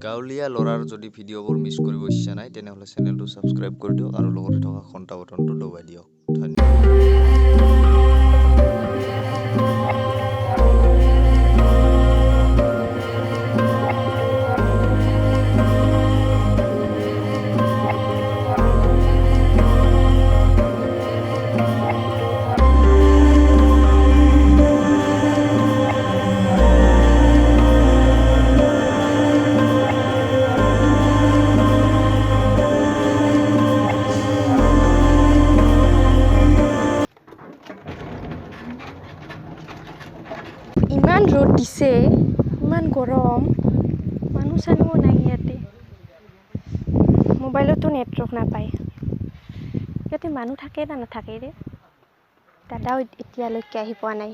গাঁৱলীয়া ল'ৰাৰ যদি ভিডিঅ'বোৰ মিছ কৰিব ইচ্ছা নাই, তেনেহ'লে চেনেলটো ছাবস্ক্ৰাইব কৰি দিয়ক আৰু লগতে থকা ঘণ্টা বটনটো দবাই দিয়ক। ধন্যবাদ। ইমান ৰ'দ দিছে, ইমান গৰম, মানুহ চানুহো নাই ইয়াতে। মোবাইলতো নেটৱৰ্ক নাপায়। ইয়াতে মানুহ থাকে না নাথাকে ৰে? দাদাও এতিয়ালৈকে আহি পোৱা নাই।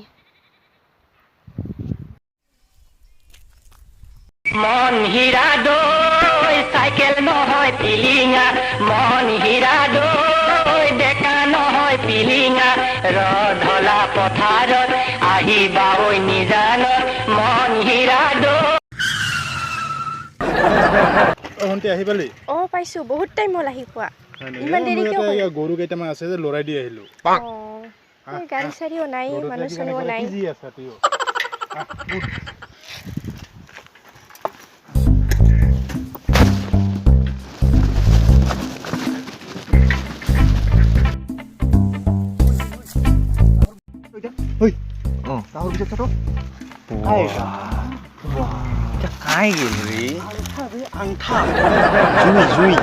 মন হীৰা দৈ, চাইকেল নহয় পিলিঙা। মন হীৰা দৈ, ডেকা নহয় পিলিঙা। ৰধলা পথাৰত আহিবা ঐ নিজানত, মন হীৰা দৈ। অ ভণ্টি, আহি পালি? অঁ, পাইছোঁ। বহুত টাইম হ'ল আহি পোৱা। হয় নেকি? ইমান এই দেৰি মোৰ কিয় ইয়াতে হ'ল? এইয়া গৰু কেইটামান আছে যে, লৰাই দি আহিলো। অঁ, এই গাড়ী চাড়ীও নাই, ৰ'দত মানুহ লাগি চানুহো কেনে নাই। কি যি আছা তুইও। আহ, উঠ। অঁ, কাই গেল ৰে? জুই জুই।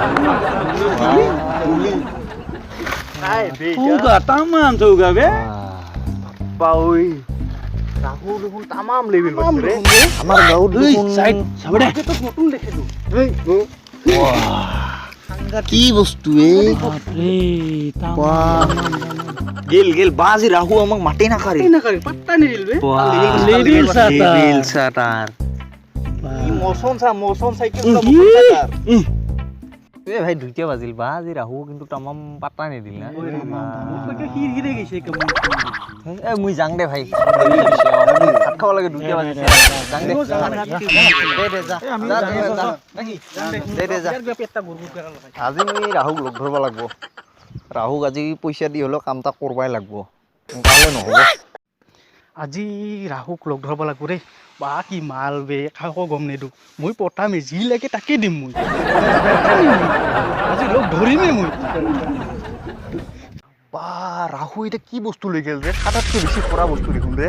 Tuga taman tuga be. বাউই, Rahu দেখোন তামাম লেভেল পাইছে ৰে। আমাৰ গাঁৱত দেখোন সাইড সাবড়ে। কি বস্তু এই? ৰে তামান। গেল গেল বাজি, ৰাহু আমাক মাতে নাকাৰে। পাত্তা নিদিল বে। লেভেল সাতা। লেভেল সাতাৰ। মচন চা, মচন চাইকেল। এ ভাই, দুইটা বাজিল। বাজি ৰাহু কিন্তু তামাম পাত্তা নিদিল না। এ মুই যাং দে ভাই, ভাত খাব লাগে। দুইটা বাজিছে, যাং দে। দে দে, যা যা দে, যা নাকি। দে দে, যা। আজি মই ৰাহুক লগ ধৰিব লাগিব। ৰাহুক আজি পইচা দি হ'লেও কাম এটা কৰবাই লাগিব, নহ'লে নহ'ব। আজি ৰাহুক লগ ধৰিব লাগিব দেই। বা কি মাল বে, কাকো গম নিদো। মই পতামেই, যি লাগে তাকে দিম মই। পতামেই মই। আজি লগ ধৰিমেই মই। বা ৰাহু, এতিয়া কি বস্তু লৈ গ'ল ৰে? সাতাতকৈ বেছি কৰা বস্তু দেখোন ৰে।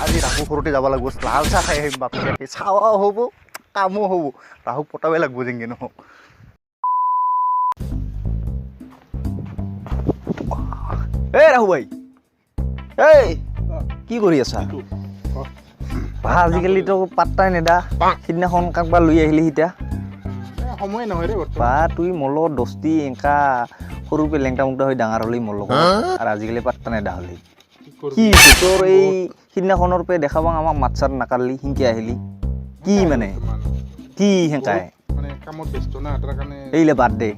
আজি ৰাহু ঘৰতে যাব লাগিব, লাল চাহ খাই আহিম। বাপেকে চাৱাও হ'ব, কামো হ'ব। ৰাহুক পতাবই লাগিব যেনকে নহওক। এই ৰাহু ভাই, এই কি কৰি আছা বা? আজিকালিতো পাত্তাই নেদা। সিদিনাখন কাকবা লৈ আহিলি সিতা। এ, সময়ে নহয় ৰে বৰ্তমান। বা, তুই মোৰ লগত দস্তি এনকা সৰু পে লেংটা মুংটা হৈ ডাঙৰ হলি মোৰ লগত, আৰু আজিকালি পাত্তা নেদা হলি। কি কৰবি? কি হৈছে তোৰ? এই সিদিনাখনৰ পে দেখা পাং, আমাক মাত চাত নাকাৰলি, সিনকে আহিলি কি মানে? বৰ্তমান কি সেনকাই? মানে কামত ব্যস্ত না, তাৰ কাৰণে। এইলে বাদ দে।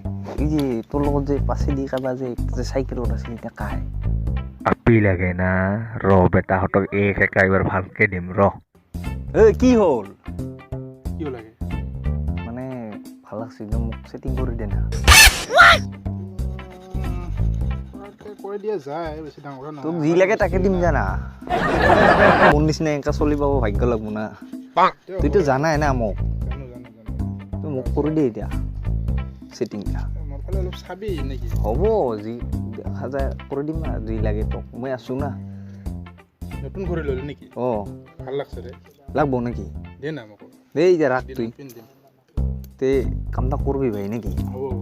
এই যে তোৰ লগত যে পাছেদি কাবা যে যে চাইকেলত আছিল, এতিয়া কাই আপি লাগে না? ৰ, বেটাহঁতক এক একা এইবাৰ ভালকে দিম ৰ। এ কি হ'ল? কিয় লাগে? মানে ভাল লাগছে একদম, মোক ছেটিং কৰি দে না। কৰাতে কৰি দিয়া যায়, বেছি ডাঙৰ কথা নহয়। তোক যি লাগে তাকে দিম জানা। মোৰ নিচিনা এনেকা চলিব ভাগ্য লাগব না। তুইতো জানাই না মোক। জানো জানো জানো। তই মোক কৰি দে এতিয়া ছেটিং। মোৰ ফালে অলপ চাবি নেকি? হ'ব, যি দেখা যায় কৰি দিম না। যি লাগে তোক, মই আছো না। নতুন ঘড়ী ল'লি নেকি? অঁ। ভাল লাগছে ৰে। লাগব নেকি? দে না মোক। দেই, এতিয়া ৰাখ। দিম। তুই পিন্ধিম। তে কাম এটা কৰবি ভাই নেকি? হ'ব হ'ব।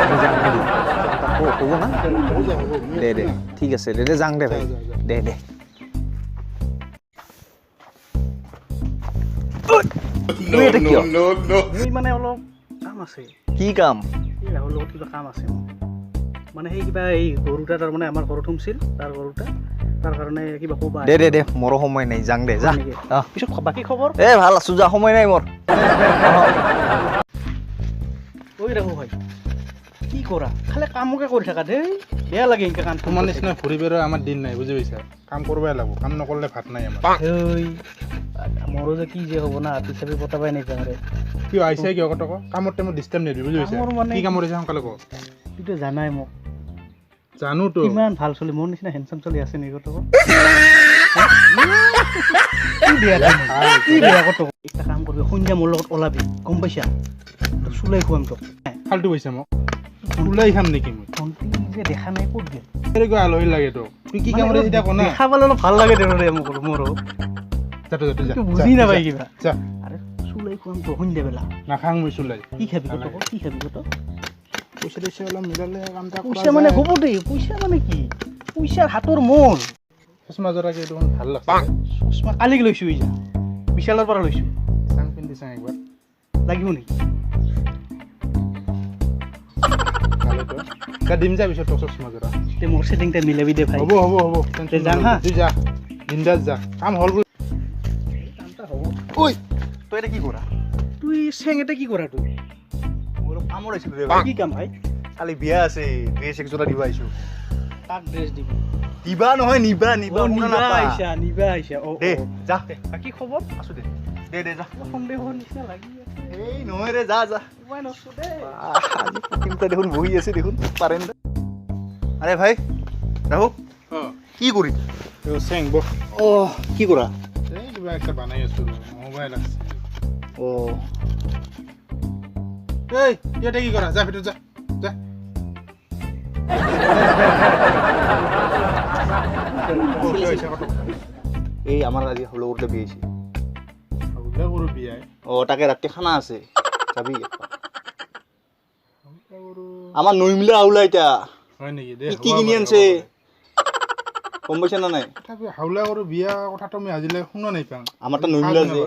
মই যাম নেকি? কাম এটা হ'ব না? হ'ব, যা, হ'ব। মই দে আছো দে না। ঠিক আছে, দে দে, যাং দে ভাই। যা, যা, যা। দে দে। তুই এটা কিয়? মোৰ মানে অলপ কাম আছে। কি কাম? এই ৰাহুৰ লগত কিবা কাম আছে মোৰ। মানে সেই কিবা এই গৰুটা তাৰমানে আমাৰ ঘৰত সোমছিল, তাৰ গৰুটা, তাৰ কাৰণে কিবা ক'বা। দে দে দে, মোৰো সময় নাই, যাং দে, যা। নেকি? আহ। পিছত বাকী খবৰ? এ ভাল আছো, যা, সময় নাই মোৰ। ঐ ৰাহু ভাই। কি কৰা খালে কামকে কৰি থাকা দেই, বেয়া লাগে এনেকে কাম। তোমাৰ নিচিনা ঘূৰি বেৰ আমাৰ দিন নাই, বুজি পাইছা? কাম কৰিবই লাগিব, কাম নকৰিলে ভাত নাই আমাৰ। মোৰো যে কি যে হ'ব না, হাতী চাবি পতাবাই নাই ৰে। কিয় আহিছে কিয় কত কামৰ টাইমত ডিষ্টাৰ্ব নিদিবি, বুজি পাইছা? কি কাম কৰিছে সোনকালে ক। তুইতো জানাই মোক। জানো তো। কিমান ভাল চলি, মোৰ নিচিনা হেণ্ডচাম চলি আছে নেকি কত? কি বেয়া, কি বেয়া কত? এটা কাম কৰিবি, সন্ধিয়া মোৰ লগত ওলাবি, গম পাইছা? চুলাই খুৱাম তোক। ফাল্টু পইচা মোক চুলাই খাম নেকি মই? ভণ্টি যে দেখা নাই ক'ত গ'ল? এনেকুৱা আলহী লাগে তোক। তুই কি কাম কৰিছ এতিয়া ক না। দেখা পালে অলপ ভাল লাগে দে মোক, মোৰো। বুজি নাপাই কিবা। আৰে চুলাই খুৱাম তোক সন্ধিয়াবেলা। নাখাং মই চুলাই। কি খাবি কত? কি খাবি কত? পইচা পইচা অলপ মিলালে কাম এটা। পইচা মানে হ'ব দে, পইচা মানে কি? পইচাৰ হাতৰ মূল। চশমা জোৰা কি দেখোন ভাল লাগছে। চশমা কালি লৈছোঁ, এই যা বিশালৰ পৰা লৈছোঁ। চাং পিন্ধি চাং একবাৰ। লাগিব নেকি? দিম যা পিছত তোক চশমা জোৰা। তে মোৰ সেটিংটা মিলাবি দে ভাই। হ'ব হ'ব হ'ব, যাম হা। তুই যা, বিন্দাছ যা, কাম হ'ল বুলি। কামটা হ'ব। ঐ তই এটা কি কৰা? তুই চেং এটা কি কৰা তুই? মোৰ কামৰ আহিছিলোঁ ৰে ভাই। কি কাম ভাই? কালি বিয়া আছে, ড্ৰেছ একযোৰা দিব আহিছোঁ। কাক ড্ৰেছ দিবি? দিবা নহয়, নিবা নিবা। নিবা আহিছা, নিবা আহিছা। অ দে যা। বাকী খবৰ? আছো দে দে দে যা। সন্দেহৰ নিচিনা লাগি আছে। এই নহয় ৰে, যা যা। মই নছো দে। আজি তিনিটা দেখোন বহি আছে দেখোন, পাৰে না। আৰে ভাই ৰাহু, কি কৰি? চেং বহ। অ কি কৰা? এই কিবা একটা বানাই আছো, মোবাইল আছে। অ এই ইয়াতে কি কৰা? যা ভিতৰত যা যা। এই আমাৰ আজি লগৰটা বিয়া হৈছে। বিয়াই? অ তাকে ৰাতি খানা আছে, যাবি? আমাৰ নৈমিলা আউলা এতিয়া। হয় নেকি? কি কিনি আনছে গম পাইছা না নাই? হাওলা কৰো বিয়া কথাটো মই আজিলৈ শুনা নাই পাং। আমাৰ তাত নৈমিলা যে,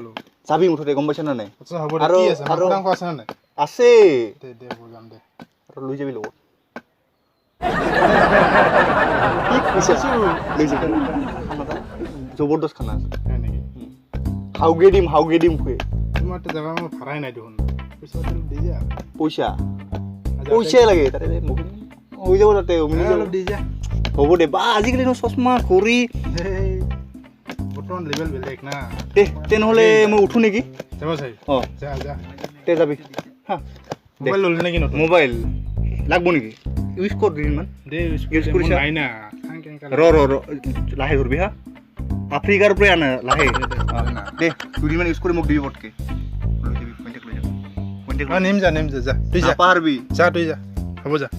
যাবি মুঠতে, গম পাইছা না নাই? আচ্ছা হ'ব দে। কি আছে? মাংস মাংস আছে না নাই? আছে। দে দে যাম দে। আৰু লৈ যাবি লগত। কি কৈছা? লৈ যাবি, জবৰদস্ত খানা আছে। হয় নেকি? হাউগে দিম, হাউগে দিম খুৱে। তোমাৰ তো জাগা মই ভাড়াই নাই দেখোন। পইচা দি যা। পইচা পইচাই লাগে তাতে, মোক হৈ যাব তাতে, মিলি যাব। অলপ দি যা। হ'ব দে। বা আজিকালি চশমা ঘড়ী বৰ্তমান লেভেল বেলেগ না। দে তেনেহ'লে মই উঠো নেকি? যাব চাই। অ যা যা। তে যাবি। হা মোবাইল ল'লি নেকি নতুন? মোবাইল লাগব নেকি? ইউজ কৰ দুদিনমান। দে ইউজ কৰিছা? নাই না। ৰ ৰ ৰ, লাহে ধৰবি হা, আফ্ৰিকাৰ পৰাই আনা লাহে। দে দুদিনমান ইউজ কৰি মোক দিবি পটকে। লৈ যাবি, কণ্টেক্ট লৈ যাবি। কণ্টেক্ট নিম যা, নিম যা, যা তুই যা। নাপাহৰবি। যা তুই যা, হ'ব যা।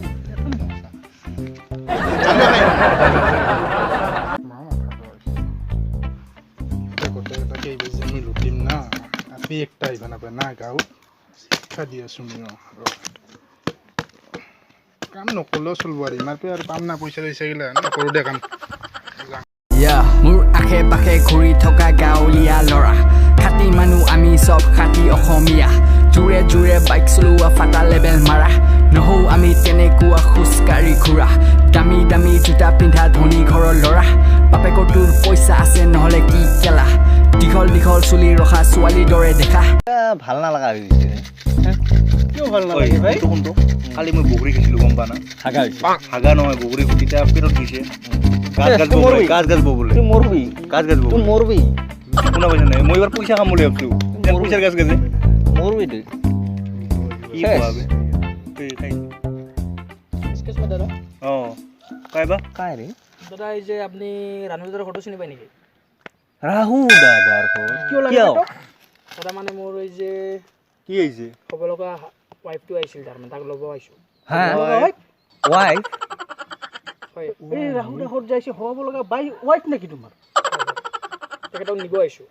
লুটিম না আপনি একটা আহিব নাপায় না, গাঁৱত শিক্ষা দি আছো মই। কাম নকৰিলেও চলিব আৰু ইমান আৰু পাম না পইচা চইচা গিলা, নকৰোঁ দে কাম। মোৰ আশে পাশে ঘূৰি থকা গাঁৱলীয়া ল'ৰা, খাটি মানুহ আমি চব খাটি অসমীয়া। জোৰে জোৰে বাইক চলোৱা, ফাটা লেবেল মাৰা, নহৌ আমি তেনেকুৱা খোজকাঢ়ি ঘূৰা। দামী দামী জোতা পিন্ধা ধনী ঘৰৰ ল'ৰা, বাপেকৰ তোৰ পইচা আছে নহ'লে কি কেলা। দীঘল দীঘল চুলি ৰখা ছোৱালীৰ দৰে দেখা। ভাল নালাগা হৈ গৈছে। কিয় ভাল নালাগে ভাই? কোনটো? কালি মই বগৰী খাইছিলোঁ, গম পা না? হাগা হৈছে। হাগা নহয়, বগৰী গুটিটা পেটত গৈছে। গাছ গাছ ববলে, গাছ গাছ ববলে। তুই মৰবি। গাছ গাছ ববলে। তুই মৰবি। শুনা পাইছা নাই? মই এইবাৰ পইচা খাম বুলি ভাবছোঁ। পইচাৰ গাছ গাছে। মৰবি তুই। কি কোৱা বে? দাদা। অ কাই বা? কাই ৰে? দাদা, এই যে আপুনি ৰানু দাদাৰ ঘৰটো চিনি পায় নেকি? ৰাহু দাদাৰ ঘৰ? কিয় লাগে তোক? দাদা মানে মোৰ এই যে কি আহিছে? হ'ব লগা ৱাইফটো আহিছিল, তাৰমানে তাক ল'ব আহিছোঁ। হা ৱাইফ? হয়। এই ৰাহু দা ঘৰত যাইছে, হ'ব লগা বাই ৱাইফ নেকি তোমাৰ? তেখেতক নিব আহিছোঁ।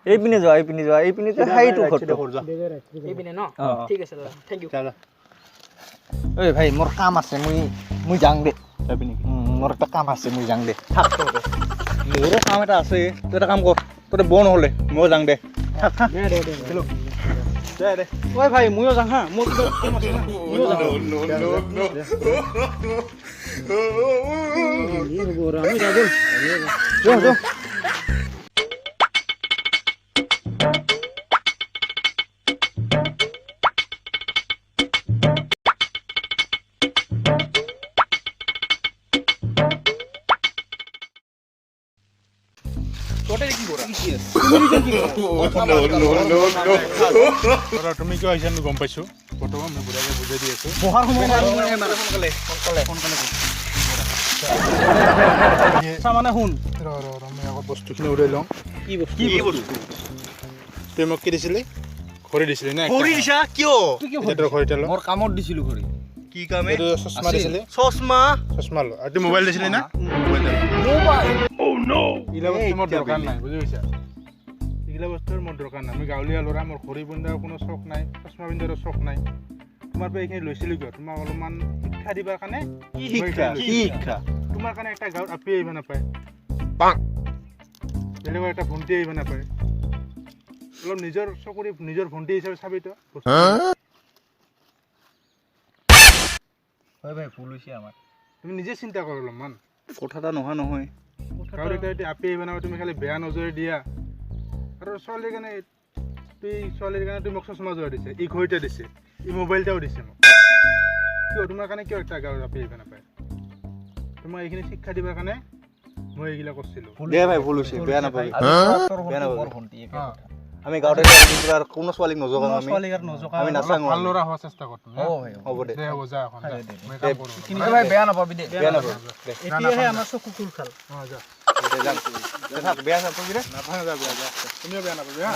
এইপিনে যোৱা, এইপিনে যোৱা, এইপিনে যোৱা, সেইটো ঘৰটো। এইপিনে ন? ঠিক আছে দাদা, thank U. ঐ ভাই, মোৰ কাম আছে, মই যাং দে। যাবি নেকি? মোৰ এটা কাম আছে, মই যাং দে। থাক তহঁতে, মোৰো কাম এটা আছে। তই এটা কাম কৰ, তহঁতে ব নহ'লে ময়ো যাং দে। থাক থাক। দে দে। ঐ ভাই, ময়ো যাং হা, মোৰ কিবা কাম আছে না, ময়ো যাং। আমি যাম। যো যো। তুমি কিয় আহিছা আমি গম পাইছোঁ। বৰ্তমান মই বুঢ়াকে বুজাই দি আছোঁ। বহাৰ সময় নাই। সোনকালে। মানে শুন, ৰ ৰ ৰ, মই আগত বস্তুখিনি উৰাই লওঁ। কি বস্তু? কি বস্তু? তই মোক কি দিছিলি? ঘড়ী দিছিলি না? ঘড়ী দিছা কিয়? এতিয়া তই ঘড়ীটা ল। মোৰ কামত দিছিলোঁ ঘড়ী। কি কামে? এইটো চশমা দিছিলি? চশমা। চশমা ল। আৰু তুই মোবাইল দিছিলি না? মোবাইল। এইগিলা বস্তু মোৰ দৰকাৰ নাই, বুজি পাইছা? এইগিলা বস্তুৰ মোৰ দৰকাৰ নাই। মই গাঁৱলীয়া ল'ৰা, মোৰ ঘড়ী পিন্ধাৰ কোনো চখ নাই, চশমা পিন্ধাৰো চখ নাই। তোমাৰ পৰা এইখিনি লৈছিলোঁ কিয়? তোমাক অলপমান শিক্ষা দিবাৰ কাৰণে। কি শিক্ষা? কি শিক্ষা? তোমাৰ কাৰণে এটা গাঁৱত আপি আহিব নাপায়, বেলেগৰ এটা ভণ্টি আহিব নাপায়। অলপ নিজৰ চকুৰে নিজৰ ভণ্টি হিচাপে চাবি তই। হয় ভাই, ভুল হৈছে আমাৰ। তুমি নিজে চিন্তা কৰ অলপমান। কথা এটা নোহোৱা নহয়। গাঁৱত এটা এতিয়া আপি আহিব নাপায়, তুমি খালি বেয়া নজৰে দিয়া। আৰু ছোৱালীৰ কাৰণে, তুই ছোৱালীৰ কাৰণে তুমি মোক চশমা যোৰা দিছে, ই ঘড়ীটা দিছে, ই মোবাইলটাও দিছে মোক। কিয় তোমাৰ কাৰণে কিয় এটা গাঁৱত আপি আহিব নাপায়? তোমাক এইখিনি শিক্ষা দিবৰ কাৰণে মই এইগিলা কৰিছিলোঁ। দে ভাই, ভুল হৈছে, বেয়া নাপাবি। আৰু বেয়া নাপাবি। মোৰ ভণ্টি একে কথা। আমি গাঁৱতে আৰু কোনো ছোৱালীক নজগাওঁ আমি। ছোৱালীক আৰু নজগাওঁ। আমি নাচাওঁ। ভাল ল'ৰা হোৱাৰ চেষ্টা কৰ তুমি। অ ভাই, হ'ব দে। দে হ'ব, যা এখন যা। মই কাম কৰোঁ। এই ভাই, বেয়া নাপাবি দে। বেয়া নাপাবি দে। এতিয়াহে আমাৰ চকু খোল খাল। অঁ যা। দে, যাম। দে থাক, বেয়া নাপাবি দে। নাপাওঁ, যা, বেয়া যা। তুমিও বেয়া নাপাবি হা।